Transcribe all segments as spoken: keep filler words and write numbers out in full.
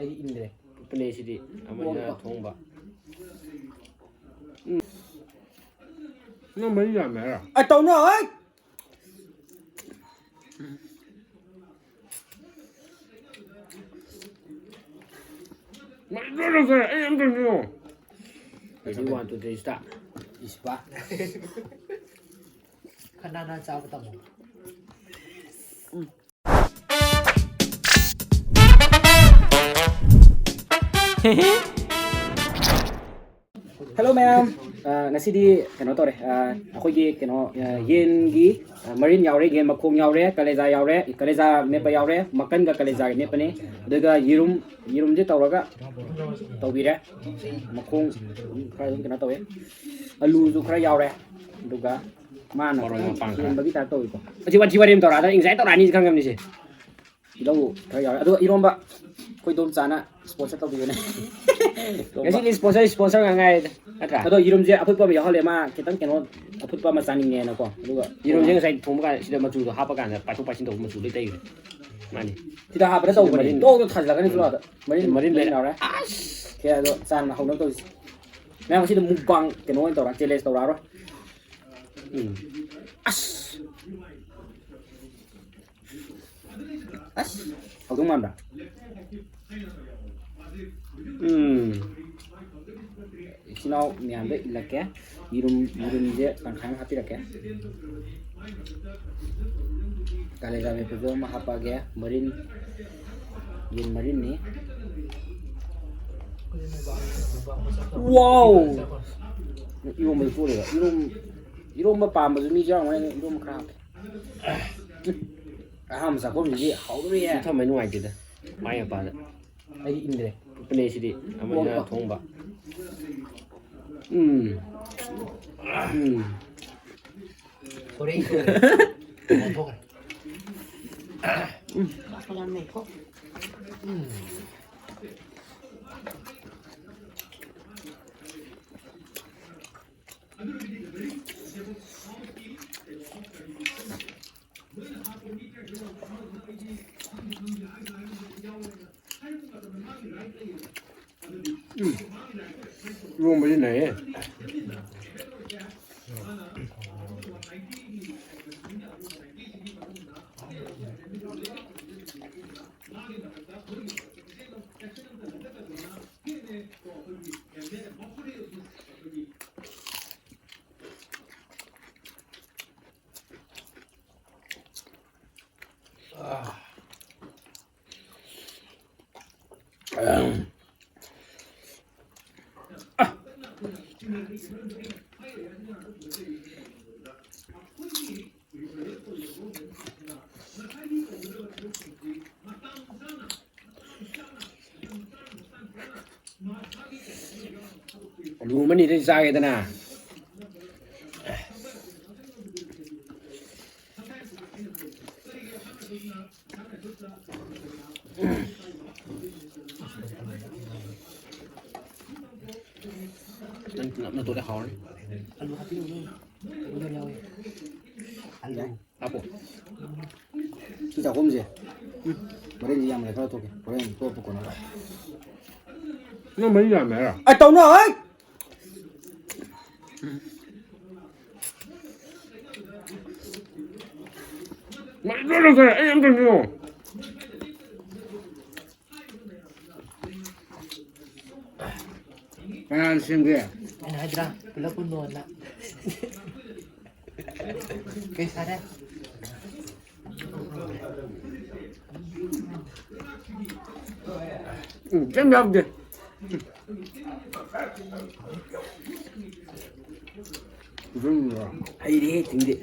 ꯑꯩꯗꯤ ꯏꯟꯗ꯭ꯔꯦ꯫ ꯄꯨꯅꯦꯁꯤꯗꯤ ꯑꯃꯅ ꯊꯣꯡꯕ꯫ ꯎꯝ꯫ ꯅꯪ ꯃꯔꯤ ꯌꯥꯝꯃꯦ ꯍꯥꯏꯔꯣ? ꯑ, ꯇꯧꯅꯣ, ꯍꯩꯠ! ꯃꯔꯤ ꯂꯣꯏ ꯂꯧꯊꯣꯛꯑꯦ, ꯑꯩ ꯑꯝꯇ ꯅꯤꯌꯣ꯫ Ready, one, two, three, start. ꯏꯁꯄꯥ꯫ ꯈꯟꯅ ꯅꯥꯟ ꯆꯥꯕ ꯇꯝꯃꯣ꯫ ꯍꯜꯂꯣ ꯃꯌꯥꯝ꯫ ꯑ, ꯉꯁꯤꯗꯤ ꯀꯩꯅꯣ ꯇꯧꯔꯦ꯫ ꯑ, ꯑꯩꯈꯣꯏꯒꯤ ꯀꯩꯅꯣ, ꯑ, ꯌꯦꯟꯒꯤ, ꯑ, ꯃꯔꯤꯟ ꯌꯥꯎꯔꯦ, ꯌꯦꯟ ꯃꯈꯣꯡ ꯌꯥꯎꯔꯦ, ꯀꯂꯦꯖꯥ ꯌꯥꯎꯔꯦ, ꯀꯂꯦꯖꯥ ꯃꯦꯠꯄ ꯌꯥꯎꯔꯦ, ꯃꯀꯟꯒ ꯀꯂꯦꯖꯥꯒ ꯃꯦꯠꯄꯅꯦ꯫ ꯑꯗꯨꯒ ꯌꯦꯔꯨꯝ, ꯌꯦꯔꯨꯝꯁꯦ ꯇꯧꯔꯒ ꯇꯧꯕꯤꯔꯦ꯫ ꯃꯈꯣꯡ ꯈꯔ ꯑꯗꯨꯝ ꯀꯩꯅꯣ ꯇꯧꯋꯦ꯫ ꯑꯂꯨꯁꯨ ꯈꯔ ꯌꯥꯎꯔꯦ꯫ ꯑꯗꯨꯒ ꯃꯥꯅ ꯃꯔꯣꯏ ꯃꯄꯥꯡ ꯈꯔ꯫ ꯍꯦꯟꯕꯒꯤ ꯇꯥꯏꯞ ꯇꯧꯋꯤꯀꯣ꯫ ꯑꯁꯤ ꯋꯥꯊꯤ ꯋꯥꯔꯦꯝ ꯇꯧꯔꯛꯑꯗ anxiety ꯇꯧꯔꯛꯑꯅꯤ ꯈꯪꯉꯕꯅꯤꯁꯦ꯫ ꯇꯤꯜꯍꯧ ꯈꯔ ꯌꯥꯎꯔꯦ꯫ ꯑꯗꯨꯒ ꯏꯔꯣꯝꯕ ꯑꯩꯈꯣꯏ ꯗꯣꯝꯆꯥꯅ sponsor ꯇꯧꯕꯤꯕꯅꯦ꯫ ꯉꯁꯤꯗꯤ sponsor, sponsor ꯉꯥꯛ ꯉꯥꯏꯔꯦꯗ, ꯅꯠꯇ꯭ꯔꯥ? ꯑꯗꯣ ꯌꯦꯔꯨꯝꯁꯦ ꯑꯐꯨꯠꯄ ꯑꯃ ꯌꯥꯎꯍꯜꯂꯦ, ꯃꯥ ꯈꯤꯇꯪ ꯀꯩꯅꯣ ꯑꯐꯨꯠꯄ ꯑꯃ ꯆꯥꯅꯤꯡꯉꯦꯅꯀꯣ꯫ ꯑꯗꯨꯒ ꯌꯦꯔꯨꯝꯁꯦ ꯉꯁꯥꯏ ꯊꯣꯡꯕ ꯀꯥꯟꯗ ꯁꯤꯗ ꯃꯆꯨꯗꯣ ꯍꯥꯞꯄ ꯀꯥꯟꯗ ꯄꯥꯏꯊꯣꯛ ꯄꯥꯏꯁꯤꯟ ꯇꯧꯕ ꯃꯆꯨ ꯂꯣꯏ ꯇꯩꯈ꯭ꯔꯦ꯫ ꯃꯥꯅꯤ꯫ ꯁꯤꯗ ꯍꯥꯞꯄꯗ ꯁꯤꯗ ꯇꯧꯕꯅꯦ꯫ ꯃꯔꯤꯟ꯫ ꯇꯣꯛ ꯇꯣꯛ ꯊꯥꯖꯤꯜꯂꯛꯀꯅꯤ ꯐ꯭ꯂꯣꯔꯗ꯫ ꯃꯔꯤꯟ, ꯃꯔꯤꯟ ꯃꯔꯤꯟ ꯂꯩꯔꯦ꯫ ꯌꯥꯎꯔꯦ꯫ ꯑꯁ! ꯑꯣꯀꯦ, ꯑꯗꯣ ꯆꯥꯅ ꯍꯧꯅꯕ ꯇꯧꯁꯤ꯫ ꯃꯌꯥꯝ ꯉꯁꯤꯗꯤ mukbang ꯀꯩꯅꯣ ꯑꯣꯏꯅ ꯇꯧꯔ, challenge ꯇꯧꯔꯛꯑꯔꯣꯏ꯫ ꯎꯝ꯫ ꯑꯁ! ꯑꯁ! ꯍꯧꯗꯧ ꯃꯥꯟꯕ꯭ꯔꯥ? ꯎꯝ꯫ ꯏꯆꯤꯟ ꯏꯅꯥꯎ ꯃꯌꯥꯝꯗ ꯏꯜꯂꯛꯀꯦ꯫ ꯌꯦꯔꯨꯝ, ꯌꯦꯔꯨꯝꯁꯦ ꯇꯪꯈꯥꯏ ꯑꯃ ꯍꯥꯞꯄꯤꯔꯛꯀꯦ꯫ ꯀꯥꯂꯦꯖꯥ ꯃꯦꯠꯄꯁꯨ ꯑꯃ ꯍꯥꯞꯄꯛꯑꯒꯦ꯫ ꯃꯔꯤꯟ, ꯌꯦꯟ ꯃꯔꯤꯟꯅꯤ꯫ Wow! ꯏꯔꯣꯝꯕꯁꯨ ꯇꯣꯠꯂꯤꯕ꯫ ꯏꯔꯣꯝ-, ꯏꯔꯣꯝꯕ ꯄꯥꯝꯕꯁꯨ ꯃꯤꯁꯨ ꯌꯥꯎꯔꯝꯒꯅꯤ, ꯏꯔꯣꯝꯕ ꯈꯔ ꯍꯥꯞꯀꯦ꯫ ꯑꯍꯥꯟꯕ ꯆꯥꯛꯈꯨꯝꯁꯤꯗꯤ ꯍꯥꯎꯗꯣꯔꯤꯍꯦ꯫ ꯁꯤ ꯊꯝꯕꯩ ꯅꯨꯡꯉꯥꯏꯇꯦꯗ꯫ ꯃꯥꯏ ꯃꯄꯥꯗ꯫ ꯑꯩꯗꯤ ꯏꯟꯗ꯭ꯔꯦ꯫ ꯎꯄꯅꯦꯁꯤꯗꯤ ꯑꯃꯅ ꯊꯣꯡꯕ꯫ ꯊꯣꯡꯕ꯫ ꯎꯝ꯫ ꯎꯝ꯫ ꯁꯣꯔꯤ, ꯁꯣꯔꯤ꯫ ꯑꯣꯟꯊꯣꯛꯈ꯭ꯔꯦ꯫ ꯎꯝ꯫ ꯌꯥꯝ ꯅꯩꯀꯣ꯫ ꯎꯝ꯫ ꯎꯝ꯫ ꯏꯔꯣꯝꯕꯁꯤ ꯅꯩꯌꯦ꯫ ꯑꯂꯨ ꯑꯃꯅꯤꯗꯩ ꯆꯥꯒꯦꯗꯅ꯫ ꯅꯪ ꯄꯨꯂꯞꯅ ꯇꯣꯠꯂꯦ ꯍꯥꯎꯔꯅꯤ꯫ ꯑꯂꯨ ꯍꯥꯞꯄꯤꯔꯨꯅꯦ꯫ ꯑꯂꯨ ꯌꯥꯎꯋꯦ꯫ ꯑꯂꯨ꯫ ꯍꯥꯞꯄꯣ꯫ ꯁꯤ ꯆꯥꯛꯈꯨꯝꯁꯦ꯫ ꯎꯝ꯫ ꯃꯔꯤꯟꯁꯤ ꯌꯥꯝ ꯂꯩꯈꯠꯂ ꯊꯣꯛꯀꯦ꯫ ꯍꯣꯔꯦꯟ ꯇꯣꯠꯄ ꯀꯣꯟꯅꯕ꯫ ꯅꯪ ꯃꯔꯤ ꯌꯥꯝꯃꯦ ꯍꯥꯏꯔꯣ? ꯑꯩ ꯇꯧꯅꯣ, ꯍꯩ! ꯃꯔꯤ ꯂꯣꯏ ꯂꯧꯊꯔꯦ꯫ ꯑꯩ ꯑꯝꯇ ꯅꯤꯌꯣ꯫ ꯀꯅꯥꯅ ꯁꯦꯝꯒꯦ? ꯑꯩꯅ ꯍꯥꯏꯗ꯭ꯔꯥ, ꯄꯨꯂꯞ ꯄꯨꯟꯅꯣꯅ꯫ ꯀꯩ ꯁꯥꯔꯦ? ꯎꯝ, ꯀꯩꯝ ꯌꯥꯎꯗꯦ꯫ ꯍꯩꯔꯦꯍꯦ, ꯊꯤꯡꯗꯦ꯫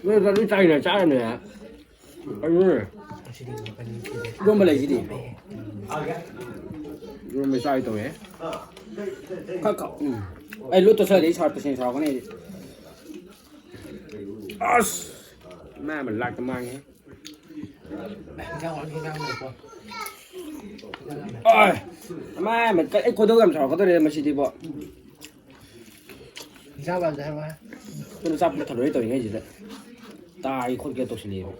ꯅꯣꯏ ꯂꯣꯏ ꯆꯥꯏꯅ ꯆꯥꯔꯅꯦ꯫ ꯑꯗꯨꯅꯦ꯫ ꯏꯔꯣꯝꯕ ꯂꯩꯁꯤꯗꯤ꯫ ꯏꯔꯣꯝꯕ ꯆꯥꯒꯦ ꯇꯧꯋꯦ꯫ ꯈꯔ ꯀꯛ-, ꯎꯝ꯫ ꯑꯩ ꯂꯣꯏ ꯇꯣꯠꯁꯜꯂꯗꯤ ꯑꯩ ꯁꯥꯎꯔ-, ꯇꯁꯦꯡꯅ ꯁꯥꯎꯔꯛꯀꯅꯤ ꯑꯩꯗꯤ꯫ ꯑꯁ! ꯃꯥ ꯑꯃ ꯂꯥꯛꯇ ꯃꯥꯡꯉꯦ꯫ ꯏꯟꯖꯥꯡ ꯋꯥꯠꯂꯤ, ꯏꯟꯖꯥꯡ ꯂꯩꯀꯣ꯫ ꯑꯥꯏ! ꯃꯥ ꯑꯃ ꯀ-, ꯑꯩ ꯈꯣꯏꯗꯧ ꯌꯥꯝ ꯁꯥꯎꯔꯛꯀꯗꯧꯔꯦ ꯃꯁꯤꯗꯤꯕꯣ꯫ ꯏꯟꯖꯥꯡ ꯋꯥꯠꯂꯤ ꯍꯥꯏꯕ꯫ ꯑꯗꯨꯅ ꯆꯥꯛ ꯄꯨꯊꯜꯂꯣꯏ ꯇꯧꯔꯤꯉꯩꯁꯤꯗ꯫ ꯇꯥꯒꯦ ꯈꯣꯠꯀꯦ ꯇꯧꯁꯤꯜꯂꯛꯑꯦꯕ꯫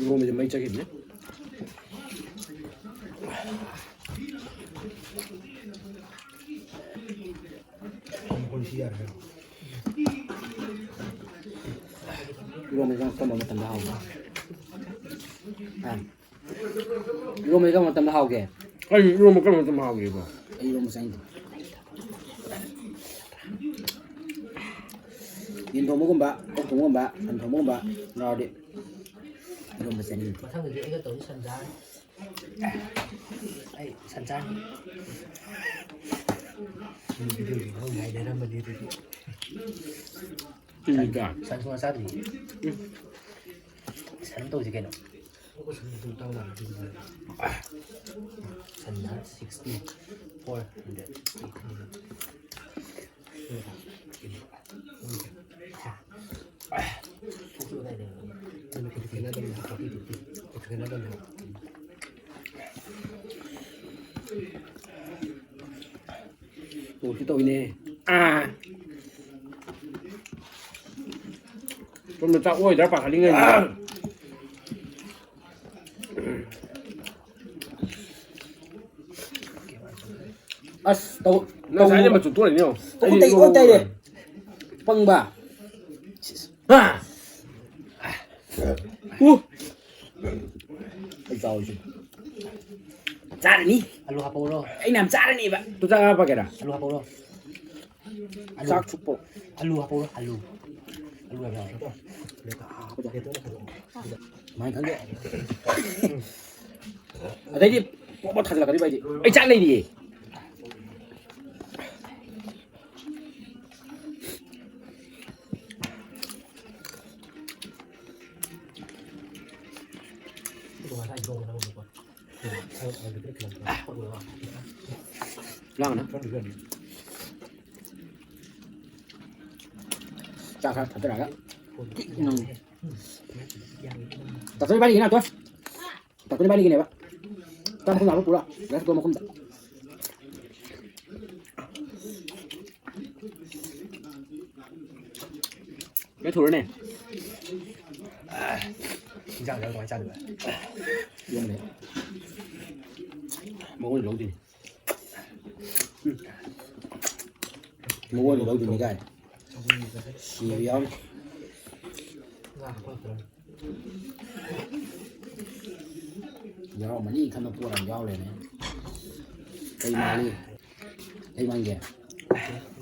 ꯏꯔꯣꯝꯕꯁꯦ ꯃꯩ ꯆꯠꯈꯤꯕꯅꯦ꯫ ꯏꯔꯣꯝꯕ ꯏꯟꯖꯥꯡ ꯀꯔꯝꯕ ꯃꯇꯝꯗ ꯍꯥꯎꯒꯦ? ꯍꯥ? ꯏꯔꯣꯝꯕ ꯀꯔꯝꯕ ꯃꯇꯝꯗ ꯍꯥꯎꯒꯦ? ꯑꯩ ꯏꯔꯣꯝꯕ ꯀꯔꯝꯕ ꯃꯇꯝꯗ ꯍꯥꯎꯒꯦꯕ? ꯑꯩ ꯏꯔꯣꯝꯕ ꯆꯥꯅꯤꯡꯗꯦ꯫ ꯌꯦꯟ ꯊꯣꯡꯕꯒꯨꯝꯕ, ꯑꯣꯛ ꯊꯣꯡꯕꯒꯨꯝꯕ, ꯁꯟ ꯊꯣꯡꯕꯒꯨꯝꯕ ꯌꯥꯎꯔꯗꯤ ꯏꯔꯣꯝꯕ ꯆꯥꯅꯤꯡꯗꯦ꯫ ꯃꯊꯪꯗꯗꯤ ꯑꯩꯒ ꯇꯧꯔꯤ ꯁꯟ ꯆꯥꯔꯅꯤ꯫ ꯑꯩ ꯁꯟ ꯆꯥꯅꯤ꯫ ꯁꯤ ꯚꯤꯗꯤꯑꯣꯁꯤ ꯅꯪ ꯉꯥꯏꯅꯔꯝꯃꯅꯤ ꯑꯗꯨꯗꯤ꯫ ꯁꯤꯅꯤꯗ꯫ ꯁꯟ ꯁꯨꯡꯆꯥ ꯆꯥꯗ꯭ꯔꯤ꯫ ꯁꯟ ꯇꯧꯁꯤ ꯀꯩꯅꯣ꯫ ꯁꯟꯅ sixty, four hundred, eight hundred꯫ ꯇꯧꯁꯤ ꯇꯧꯏꯅꯦ꯫ ꯑꯥ꯫ ꯁꯣꯝꯗ ꯆꯥꯛ ꯑꯣꯏꯗ꯭ꯔꯥ ꯄꯥꯈꯠꯂꯤꯉꯩꯁꯤꯗ꯫ ꯑꯁ, ꯇꯧ-, ꯉꯁꯥꯏꯅ ꯇꯧ-, ꯃꯆꯨꯝ ꯇꯣꯛꯂꯛꯏꯅꯦ ꯌꯦꯡꯉꯣ꯫ ꯇꯧ-, ꯑꯩꯗꯤ ꯇꯩ-, ꯑꯣ, ꯇꯩꯔꯦ꯫ ꯄꯪꯕ꯫ ꯍꯥ? ꯎ꯫ ꯑꯩ ꯆꯥꯎꯔꯤꯁꯦ꯫ ꯆꯥꯔꯅꯤ꯫ ꯑꯂꯨ ꯍꯥꯞꯄꯛꯎꯔꯣ? ꯑꯩꯅ ꯌꯥꯝ ꯆꯥꯔꯅꯤꯕ꯫ ꯇꯨ ꯆꯥꯛ ꯍꯥꯞꯄꯛꯀꯦꯔꯥ? ꯑꯂꯨ ꯍꯥꯞꯄꯛꯎꯔꯣ? ꯑꯂꯨ꯫ ꯆꯥꯛ ꯁꯨꯞꯄꯣ꯫ ꯑꯂꯨ ꯍꯥꯞꯄꯛꯎꯔꯣ? ꯑꯂꯨ꯫ ꯑꯂꯨ ꯌꯥꯝ ꯌꯥꯎꯔꯦ꯫ ꯀꯃꯥꯏꯅ ꯈꯪꯒꯦ? ꯑꯗꯩꯗꯤ ꯄꯣꯞ ꯄꯣꯞ ꯊꯥꯖꯤꯜꯂꯛꯀꯅꯤꯕ ꯑꯩꯗꯤ꯫ ꯑꯩ ꯆꯥꯛ ꯂꯩꯔꯤꯌꯦ꯫ ꯂꯥꯡꯒꯅꯨ꯫ ꯆꯥꯛ ꯈꯔ ꯊꯥꯗꯔꯛꯑꯒ꯫ ꯎꯝ꯫ ꯇꯥꯇꯣꯟ ꯏꯕꯥꯅꯤꯒꯤ ꯅꯠꯇ꯭ꯔꯣ? ꯇꯥꯇꯣꯟ ꯏꯕꯥꯅꯤꯒꯤꯅꯦꯕ꯫ ꯆꯥꯛ ꯃꯈꯨꯝ ꯂꯥꯛꯄ ꯄꯨꯔꯛꯑꯣ꯫ ꯔꯥꯏꯁ ꯀꯨꯀꯔ ꯃꯈꯨꯝꯗ꯫ ꯂꯣꯏ ꯊꯨꯔꯅꯦ꯫ ꯏꯟꯖꯥꯡꯗ ꯀꯃꯥꯏꯅ ꯆꯥꯗꯣꯏꯕ? ꯌꯣꯝꯂꯦ꯫ ꯃꯉꯣꯟꯗ ꯂꯧꯗꯣꯏꯅꯤ꯫ ꯃꯉꯣꯟꯗ ꯂꯧꯗꯣꯏꯅꯤ ꯀꯥꯏ꯫ ꯁꯤꯕ ꯌꯥꯎꯅꯤ꯫ ꯌꯥꯎꯔꯝꯃꯅꯤ ꯈꯟꯕ ꯄꯣꯠ ꯑꯃ ꯌꯥꯎꯔꯦꯅꯦ꯫ ꯀꯩ ꯃꯥꯜꯂꯤ? ꯀꯩ ꯃꯥꯟꯒꯦ?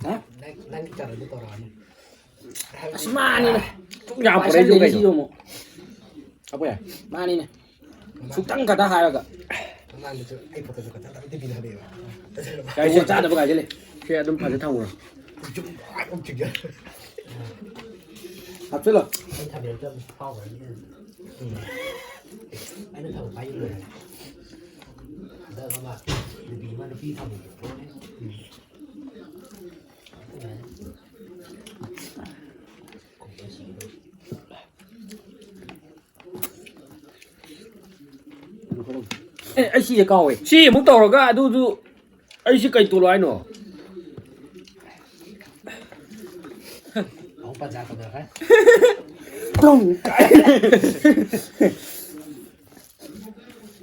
ꯍꯥ? ꯅꯪ, ꯅꯪꯒꯤ ꯀꯩꯅꯣꯗꯣ ꯇꯧꯔꯛꯑꯅꯤ꯫ ꯑꯁ, ꯃꯥꯅꯤꯅꯦ꯫ ꯁꯨꯝ ꯌꯥꯝ ꯄꯥꯏꯁꯜꯂꯦꯅꯦ ꯄꯨꯔꯛꯏꯗꯣ ꯀꯩꯅꯣ? ꯁꯤꯁꯨ ꯑꯃꯨꯛ꯫ ꯑꯄꯣꯌꯥ꯫ ꯃꯥꯅꯤꯅꯦ꯫ ꯁꯨꯛꯇꯪ ꯈꯛꯇ ꯍꯥꯏꯔꯒ꯫ ꯃꯃꯥꯡꯗꯁꯨ ꯑꯩ ꯐꯣꯇꯣꯁꯨ ꯈꯛꯇꯪ ꯇꯤꯚꯤꯗ ꯍꯥꯞꯄꯛꯑꯦꯕ꯫ ꯌꯥꯏꯁꯦ, ꯆꯥꯗꯕ ꯀꯥꯏꯁꯦ ꯂꯩ꯫ ꯁꯦ ꯑꯗꯨꯝ ꯐꯖ ꯊꯝꯈ꯭ꯔꯣ꯫ ꯌꯨꯝ ꯑꯥ ꯑꯃꯨꯛ ꯆꯤꯡꯖꯜꯂꯦ꯫ ꯍꯥꯞꯆꯤꯜꯂꯣ꯫ ꯑꯩ ꯊꯝꯕꯤꯔꯛꯇꯕꯅꯤ, ꯐꯥꯎꯈ꯭ꯔꯅꯤ꯫ ꯎꯝ꯫ ꯑꯩꯅ ꯊꯕꯛ ꯄꯥꯏ ꯂꯣꯏꯔꯦ꯫ ꯍꯟꯗꯛ ꯑꯃ ꯅꯨꯄꯤ ꯑꯃ ꯅꯨꯄꯤ ꯊꯝꯃꯦ꯫ ꯎꯝ꯫ ꯑꯦ, ꯑꯩ ꯁꯤꯁꯦ ꯀꯥꯎꯋꯦ꯫ ꯁꯤ ꯑꯃꯨꯛ ꯇꯧꯔꯒ ꯑꯗꯨꯗꯨ ꯑꯩ ꯁꯤ ꯀꯩ ꯇꯣꯂꯣ ꯍꯥꯏꯅꯣ? ꯑꯃꯨꯛ ꯄꯟꯖꯥ ꯇꯧꯅꯔꯛꯀꯅꯤ꯫ ꯇꯨꯝ ꯀꯥꯏ꯫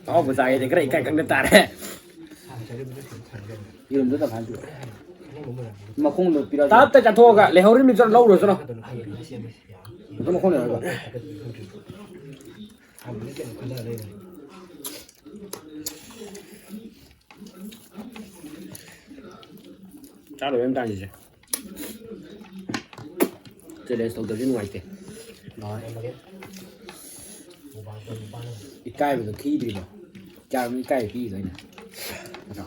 ꯑꯍꯥꯎꯕ ꯆꯥꯒꯦꯗꯤ ꯈꯔ ꯏꯀꯥꯏ ꯈꯪꯗ ꯇꯥꯔꯦ꯫ ꯌꯦꯔꯨꯝꯗꯣ ꯇꯪꯈꯥꯏ ꯄꯤꯔꯛꯑꯣ꯫ ꯃꯈꯣꯡꯗꯣ ꯄꯤꯔꯛꯑꯣ꯫ ꯇꯞꯇ ꯆꯥꯊꯣꯛꯑꯒ ꯂꯩꯍꯧꯔꯤ ꯃꯤꯛꯆꯔ ꯂꯧꯔꯨꯔꯁꯅꯨ꯫ ꯑꯗꯨ ꯃꯈꯣꯡ ꯂꯩꯍꯧꯔꯤꯕ꯫ ꯆꯥ ꯂꯣꯏꯕ ꯃꯇꯥꯡꯁꯤꯁꯦ꯫ ꯆꯦꯂꯦꯟꯖ ꯇꯧꯗꯕꯁꯦ ꯅꯨꯡꯉꯥꯏꯇꯦ꯫ ꯏꯀꯥꯏꯕꯗꯣ ꯊꯤꯗ꯭ꯔꯤꯕꯣ? ꯆꯥꯕ ꯏꯀꯥꯏꯕ ꯄꯤꯔꯤꯗꯣ ꯑꯩꯅ꯫ ꯅꯠꯇ꯭ꯔꯣ?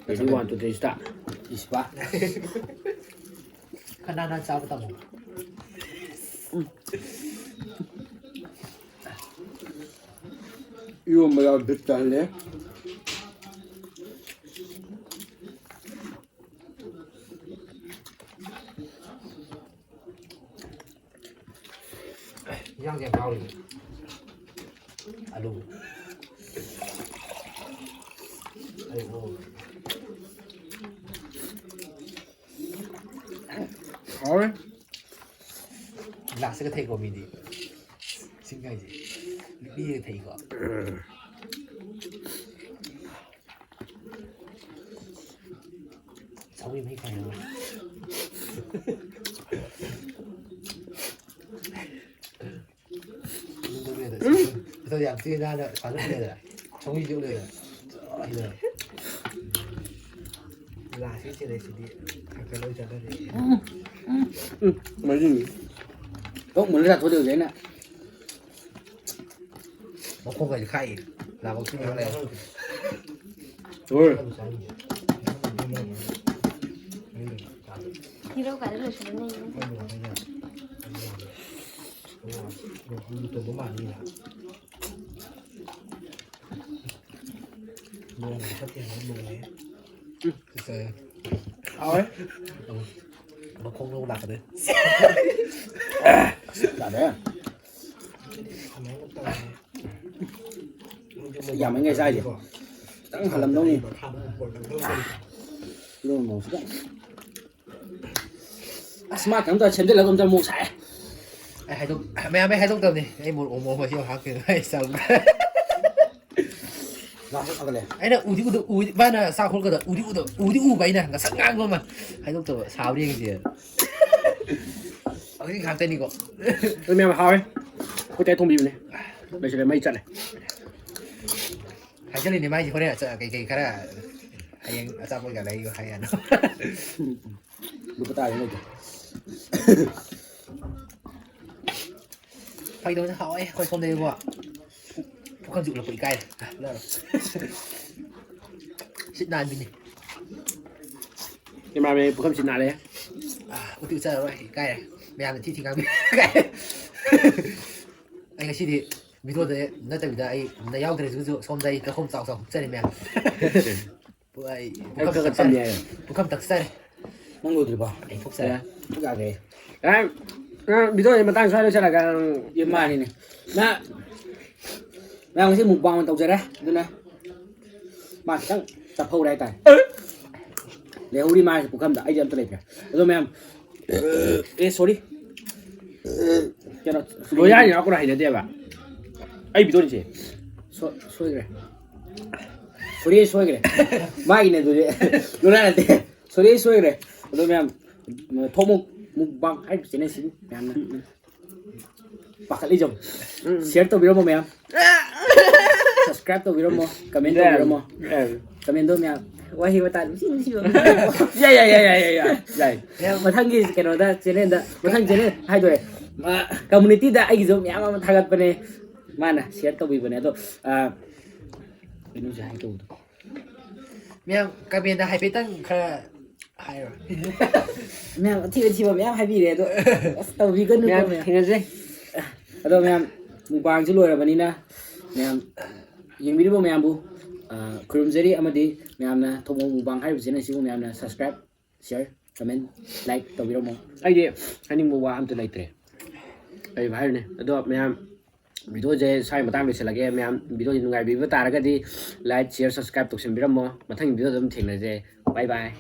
Ready, one, two, three, start. ꯏꯁꯄꯥ꯫ ꯈꯟꯅ ꯅꯪ ꯆꯥꯕ ꯇꯝꯃꯣ꯫ ꯏꯔꯣꯝꯕ ꯌꯥꯎꯔ ꯕꯤꯠ ꯇꯜꯂꯦ꯫ ꯏꯟꯖꯥꯡꯁꯦ ꯌꯥꯝ ꯌꯥꯎꯔꯤꯅꯦ꯫ ꯑꯂꯨ꯫ ꯑꯂꯨ꯫ ꯍꯥꯎꯔꯦ꯫ ꯒ꯭ꯂꯥꯁꯇꯒ ꯊꯛꯏꯀꯣ ꯃꯤꯗꯤ꯫ ꯏꯁꯤꯡ ꯍꯥꯏꯁꯦ꯫ ꯂꯤꯛꯂꯤꯗꯒ ꯊꯛꯏꯀꯣ꯫ ꯁꯧꯒ꯭ꯔꯤ ꯃꯍꯤ ꯈꯥꯏꯅꯕ꯫ ꯃꯊꯛꯇ ꯌꯥꯝ ꯊꯤꯅ ꯅꯥꯟꯅ ꯐꯖꯅ ꯂꯩꯔꯦ꯫ ꯁꯧꯒ꯭ꯔꯤꯁꯨ ꯂꯩꯔꯦ꯫ ꯁꯤꯗ꯫ ꯒ꯭ꯂꯥꯁꯀꯤ ꯆꯦꯂꯦꯟꯖꯁꯤꯗꯤ ꯈꯔ ꯈꯔ ꯂꯣꯏ ꯆꯠꯅꯔꯦ꯫ ꯎꯝ, ꯃꯍꯤ꯫ ꯀꯣꯛ ꯃꯨꯜꯂ ꯆꯥꯊꯣꯛꯑꯗꯤ ꯍꯧꯖꯤꯛ ꯑꯩꯅ꯫ ꯃꯈꯣꯡꯒꯁꯦ ꯈꯥꯛꯏ꯫ ꯂꯥꯕꯛꯁꯤ ꯃꯌꯥꯝ ꯂꯩ꯫ ꯍꯣꯏ꯫ ꯍꯤꯔꯣ ꯀꯥꯏꯗ ꯂꯣꯏꯁꯤꯜꯂꯨꯅꯤ? ꯇꯧꯕ ꯃꯥꯜꯂꯤꯅ꯫ ꯅꯣꯡ ꯐꯠꯇꯦ ꯍꯥꯏꯕ ꯅꯣꯡꯅꯦ꯫ ꯐꯖꯔꯦ꯫ ꯍꯥꯎꯋꯦ꯫ ꯃꯈꯣꯡ ꯂꯧ ꯂꯥꯛꯀꯗꯣꯏ꯫ ꯌꯥꯔꯦ꯫ ꯀꯃꯥꯏꯅ ꯇꯧꯔꯦ? ꯌꯥꯝꯃꯟꯈ꯭ꯔꯦ ꯆꯥꯏꯁꯦ꯫ ꯈꯤꯇꯪ ꯍꯜꯂꯝꯗꯧꯅꯤ꯫ ꯏꯔꯣꯟꯕꯁꯤꯗ꯫ ꯑꯁ, ꯃꯥ ꯀꯩꯅꯣꯝ ꯇꯧꯔ ꯁꯦꯝꯖꯤꯜꯂꯒ ꯑꯝꯇ ꯑꯃꯨꯛ ꯁꯥꯏ꯫ ꯑꯩ ꯍꯥꯏꯗꯣꯛ-, ꯃꯌꯥꯝ ꯑꯩ ꯍꯥꯏꯗꯣꯛꯇꯕꯅꯤ꯫ ꯑꯩ ꯃꯣꯔꯣꯛ ꯃꯣꯔꯣꯛ ꯃꯍꯤ ꯍꯥꯞꯈꯤꯕ ꯑꯩ ꯆꯥꯕꯗ꯫ ꯂꯥꯛꯄ ꯐꯒꯠꯂꯦ꯫ ꯑꯩꯅ ꯎꯗꯤ ꯎꯗ-, ꯎꯗꯤ, ꯃꯥꯅ ꯆꯥꯛ ꯈꯣꯠꯀꯗ ꯎꯗꯤ ꯎꯗ-, ꯎꯗꯤ ꯎꯕ ꯑꯩꯅ ꯉꯁꯪ ꯉꯥꯡꯕ ꯑꯃ ꯍꯥꯏꯗꯣꯛꯇꯕ ꯁꯥꯕ꯭ꯔꯥ ꯌꯦꯡꯁꯦ꯫ ꯍꯧꯖꯤꯛ ꯉꯥꯛꯇꯅꯤꯀꯣ꯫ ꯑꯗꯨ ꯃꯌꯥꯝ ꯍꯥꯎꯋꯦ꯫ ꯑꯩꯈꯣꯏ ꯆꯦ ꯊꯣꯡꯕꯤꯕꯅꯦ꯫ ꯂꯣꯏꯁꯤꯜꯂꯦ, ꯃꯩ ꯆꯠꯂꯦ꯫ ꯍꯥꯏꯖꯜꯂꯤꯅꯦ ꯃꯥꯏꯁꯦ ꯍꯣꯔꯦꯟ ꯑꯆ-, ꯀꯩꯀꯩ ꯈꯔ ꯍꯌꯦꯡ ꯑꯆꯥꯄꯣꯠꯀ ꯂꯩꯌꯨ ꯍꯥꯏ ꯌꯥꯅꯣ꯫ ꯂꯨꯄꯥ ꯇꯔꯥ ꯂꯩꯇꯦ꯫ ꯐꯥꯒꯤ ꯇꯧꯕꯅꯦ, ꯍꯥꯎꯋꯦ ꯑꯩꯈꯣꯏ ꯁꯣꯝꯗꯗꯤꯀꯣ꯫ ꯄꯨꯈꯝꯁꯨ ꯎꯠꯂꯛꯄ ꯏꯀꯥꯏꯔꯦ꯫ ꯁꯤꯠ ꯅꯥꯟꯕꯤꯅꯤ꯫ ꯀꯦꯃꯦꯔꯥꯃꯦꯟ ꯄꯨꯈꯝ ꯁꯤꯠ ꯅꯥꯜꯂꯦ꯫ ꯑꯥ, ꯎꯠꯇꯤ ꯎꯠꯆꯔꯔꯣꯏ, ꯏꯀꯥꯏꯔꯦ꯫ ꯃꯌꯥꯝꯅ ꯊꯤ ꯊꯤ ꯉꯥꯡꯕꯤ-, ꯏꯀꯥꯏꯔꯦ꯫ ꯑꯩ ꯉꯁꯤꯗꯤ ꯚꯤꯗꯤꯑꯣꯗ ꯅꯠꯇꯕꯤꯗ ꯑꯩ ꯅ ꯌꯥꯎꯗ꯭ꯔꯦꯁꯨ ꯁꯣꯝꯗ ꯑꯩ ꯀꯈꯣꯝ ꯆꯥꯎ ꯆꯥꯎ ꯍꯨꯞꯆꯔꯦ ꯃꯌꯥꯝ꯫ ꯄꯨ-, ꯑꯩ ꯑꯩ ꯄꯨꯈꯝ ꯈꯔ ꯈꯔ ꯇꯝ ꯇꯛꯆꯔꯦ꯫ ꯌꯥꯏ꯫ ꯄꯨꯈꯝ ꯇꯛꯆꯔꯦ꯫ ꯅꯪ ꯂꯣꯏꯗ꯭ꯔꯤꯕꯣ? ꯑꯩ ꯊꯣꯛꯆꯔꯦ꯫ ꯌꯥ-, ꯌꯥꯈ꯭ꯔꯦ꯫ ꯌꯥꯔꯦ, ꯅꯪ ꯚꯤꯗꯤꯑꯣꯁꯤ ꯃꯇꯥꯡ ꯁ꯭ꯋꯥꯏ ꯂꯣꯏꯁꯤꯜꯂꯒ ꯅꯪ ꯌꯦ, ꯃꯥꯅꯤꯅꯦ꯫ ꯅꯪ, ꯃꯌꯥꯝ ꯉꯁꯤ ꯃꯨꯛꯕꯥꯡ ꯑꯣꯏꯅ ꯇꯧꯖꯔꯦ꯫ ꯑꯗꯨꯅ ꯃꯥ ꯈꯤꯇꯪ ꯆꯞꯍꯧꯔꯦ ꯍꯥꯏꯇꯥꯔꯦ꯫ ꯂꯩꯍꯧꯔꯤ ꯃꯥꯁꯦ ꯄꯨꯈꯝꯗ, ꯑꯩꯗꯤ ꯑꯝꯇ ꯂꯩꯇ꯭ꯔꯦ꯫ ꯑꯗꯣ ꯃꯌꯥꯝ, ꯑꯦ, ꯁꯣꯔꯤ꯫ ꯀꯩꯅꯣ, ꯂꯣꯌꯥ ꯌꯥꯎꯔꯛꯄ꯭ꯔꯥ ꯍꯩꯅꯗꯦꯕ꯫ ꯑꯩ ꯚꯤꯗꯤꯑꯣꯅꯤꯁꯦ꯫ ꯁꯣ-, ꯁꯣꯏꯈ꯭ꯔꯦ꯫ ꯁꯣꯔꯤ ꯁꯣꯏꯈ꯭ꯔꯦ꯫ ꯃꯥꯒꯤꯅꯦ ꯑꯗꯨꯗꯤ꯫ ꯂꯣꯌꯥ ꯅꯠꯇꯦ꯫ ꯁꯣꯔꯤ ꯁꯣꯏꯈ꯭ꯔꯦ꯫ ꯑꯗꯣ ꯃꯌꯥꯝ, ꯊꯣꯛꯃꯨꯛ ꯃꯨꯛꯕꯥꯡ ꯍꯥꯏꯔꯤꯕ ꯆꯦꯅꯦꯜꯁꯤꯕꯨ ꯃꯌꯥꯝꯅ ꯄꯥꯈꯠꯂꯤꯖꯧ꯫ ꯎꯝ꯫ Share ꯇꯧꯕꯤꯔꯝꯃꯣ ꯃꯌꯥꯝ꯫ Subscribe ꯇꯧꯕꯤꯔꯝꯃꯣ, comment ꯌꯥꯏ꯫ ꯇꯧꯕꯤꯔꯝꯃꯣ꯫ ꯌꯥꯏ꯫ Commentꯗꯣ ꯃꯌꯥꯝ ꯋꯥꯍꯩ ꯋꯥꯇꯥ ꯅꯨꯡꯁꯤ ꯅꯨꯡꯁꯤꯕ꯫ ꯌꯥꯏ, ꯌꯥꯏ, ꯌꯥꯏ, ꯌꯥꯏ, ꯌꯥꯏ, ꯌꯥꯏ꯫ ꯃꯌꯥꯝ ꯃꯊꯪꯒꯤ ꯀꯩꯅꯣꯗ channelꯗ, ꯃꯊꯪ channel ꯍꯥꯏꯗꯣꯔꯦ꯫ ꯑ, communityꯗ ꯑꯩꯒꯤꯁꯨ ꯃꯌꯥꯝ ꯑꯃ ꯊꯥꯒꯠꯄꯅꯦ꯫ ꯃꯥꯅ share ꯇꯧꯕꯤꯕꯅꯦ꯫ ꯑꯗꯣ, ꯑ, ꯀꯩꯅꯣꯁꯦ ꯍꯥꯏꯒꯦ ꯇꯧꯕꯗꯣ꯫ ꯃꯌꯥꯝ commentꯗ ꯍꯥꯏꯐꯦꯠꯇꯪ ꯈꯔ ꯍꯥꯏꯔꯣ꯫ ꯃꯌꯥꯝ ꯑꯊꯤꯕ ꯑꯊꯤꯕ ꯃꯌꯥꯝ ꯍꯥꯏꯕꯤꯔꯦ ꯑꯗꯣ, ꯑꯁ, ꯇꯧꯕꯤꯒꯅꯨꯀꯣ ꯃꯌꯥꯝ ꯃꯌꯥꯝ꯫ ꯊꯦꯡꯅꯖꯩ꯫ ꯑꯗꯣ ꯃꯌꯥꯝ, ꯃꯨꯛꯕꯥꯡꯁꯤ ꯂꯣꯏꯔꯕꯅꯤꯅ ꯃꯌꯥꯝ, ꯌꯦꯡꯕꯤꯔꯤꯕ ꯃꯌꯥꯝꯕꯨ ꯑ, ꯈꯨꯔꯨꯝꯖꯔꯤ꯫ ꯑꯃꯗꯤ ꯃꯌꯥꯝꯅ ꯊꯣꯡꯃꯣ ꯃꯨꯛꯕꯥꯡ ꯍꯥꯏꯔꯤꯕ ꯆꯦꯅꯦꯜꯁꯤꯕꯨ ꯃꯌꯥꯝꯅ subscribe, share, comment, like ꯇꯧꯕꯤꯔꯝꯃꯣ꯫ ꯑꯩꯗꯤ ꯍꯥꯏꯅꯤꯡꯕ ꯋꯥ ꯑꯝꯇ ꯂꯩꯇ꯭ꯔꯦ꯫ ꯀꯔꯤ ꯍꯥꯏꯔꯨꯅꯤ? ꯑꯗꯣ ꯃꯌꯥꯝ, ꯚꯤꯗꯤꯑꯣꯁꯦ ꯁ꯭ꯋꯥꯏ ꯃꯇꯥꯡ ꯂꯣꯏꯁꯤꯜꯂꯒꯦ꯫ ꯃꯌꯥꯝ, ꯚꯤꯗꯤꯑꯣꯁꯦ ꯅꯨꯡꯉꯥꯏꯕꯤꯕ ꯇꯥꯔꯒꯗꯤ like, share, subscribe ꯇꯧꯁꯟꯕꯤꯔꯝꯃꯣ꯫ ꯃꯊꯪꯒꯤ ꯚꯤꯗꯤꯑꯣꯗ ꯑꯗꯨꯝ ꯊꯦꯡꯅꯖꯩ꯫ Bye bye.